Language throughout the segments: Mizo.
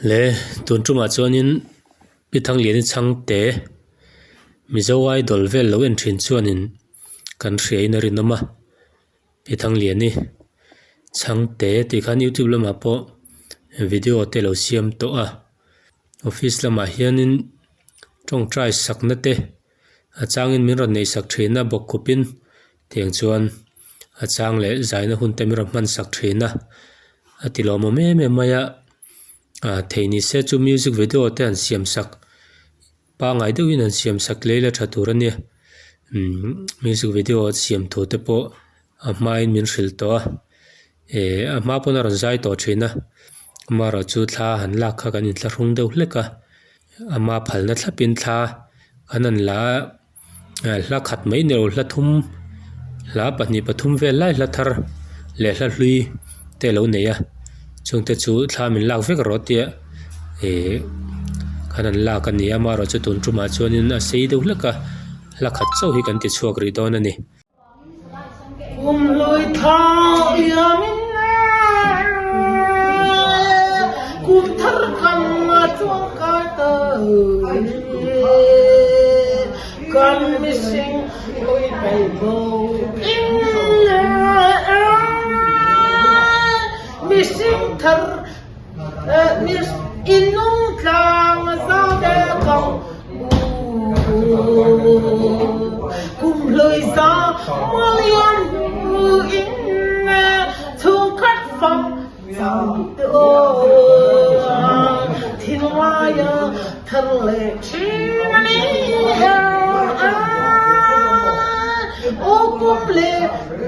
Le tun tumah chuanin Pi Thangliani chhangte Mizo Idol vel lo en thin chuanin kan hria in a rinawm a Pi Thangliani chhangte tih khan youtube lamah pawh video te lo siam tawh a office lamah hianin tawngtai sakna te a changin min rawn neih sak thin a bawkkhup in tiang chuan a chang leh zaina hun te min rawn hman sak thin a a ti lawmawm em em mai a ah theih ni se chu music video te an siam sak pangai deuhin an siam sak lei la tha tur a nia umm music video a siam thu te pawh a hmain min hrilh tawh a eh a hma pawn a rawn zai tawh thin a amaherawh chu thla han lak kha kan inthlahrung deuh hlek a ama phalna thlapin thla an han la a hla khat mai ni lo hla thum hla pahnih pathum vel lai hla thar leh hla hlui te alo nei a chungte chu thla min lak vek rawh tia ihh khan an lak a ni a amaherawhchu tun tumah chuanin a sei deuh hlek a hla khat chauh hi kan ti chhuak rih dawn a ni. Kum hlui thla liamin kum thar kan chuang kai ta kan mihring hlui pai bo in mihring thar inung tlang za ve kang Kum hlui za mualian in chhungkhat fam chang te aw thinlaia thar leh thin a ni aw kum leh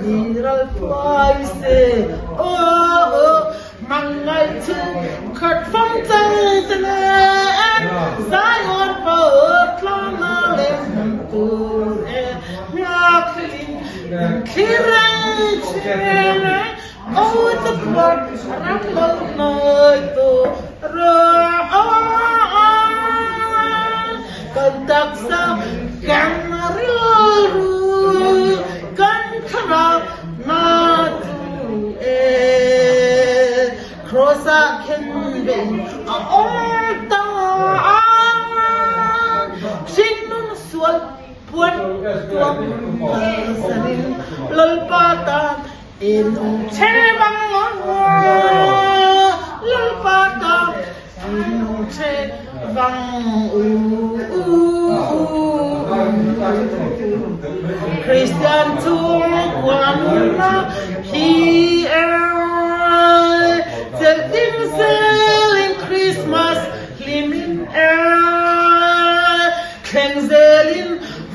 ni ral thuai se aw Hmangaih chhungkhat fam chang te nen Zion par tlana leh hmun tur e Nghakhlelin kan thlir reng thin e Aw chatuan ram lo hnawi tawh rawh Kan taksa kan rilru kan thlarau Na chu e Cross-ah khen vein a awm ta a, hringnun sual puan tuam kalsanin Lalpa tan e nung che bang Lalpa tan e nung che vang u. Kristian chhungkua nunna hi er chelhdim zelin Krismas hlimin er thleng zelin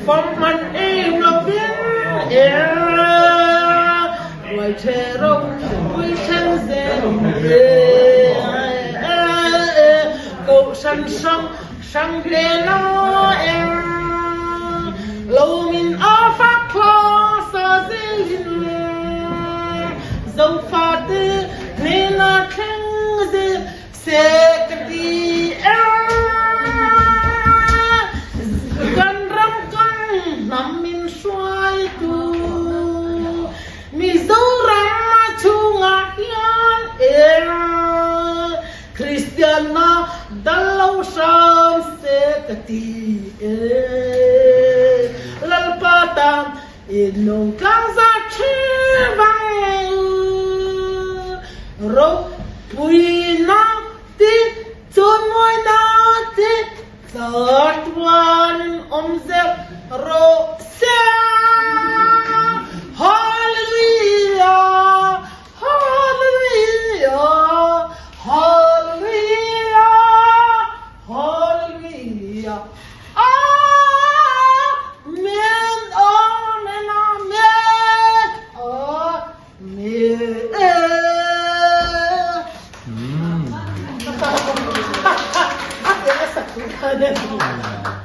famhman em lovin er ruai ṭhe ropui thleng zelin er kohhran hrang hrang hle na er lo min a fak hla sa zelin Zofate hnena thleng zel se ka ti er kan ram kan hnam min hruaitu Mizoram chhungah hian er Kristianna dal lo hram se ka ti e. Lalpa tan inlung tlang za ṭhe vang ropuina ti chunmawina ti Chatuan awm zel rawh se. Hallelujah, Hallelujah, Hallelujah, Hallelujah. Amen, Amen, Amen, Amen.